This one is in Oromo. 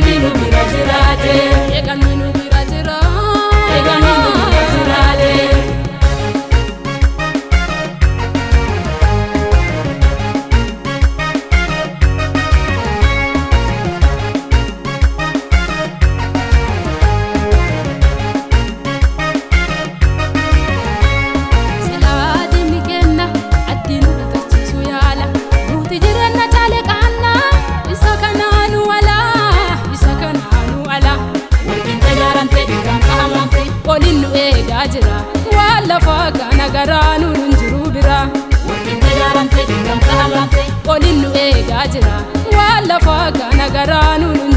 Eegani nu bira jiraate. Eegani nu bira jira. Eegani nu bira jiraate. Silaatiin kenna addiin bitachiisu yaala. Nuti jireenya caale qaanna isa kanaanu ala isa kanaanu ala. Walqinxa ijaaramte dhiiraan qahamamte. Oliin nu eegaa jira waan lafaa kana garaa nuun hin jiru bira. Walqinxa ijaaramte dhiiraan qahamamte. Oliin nu eegaa jira waan lafaa kana garaa nuun.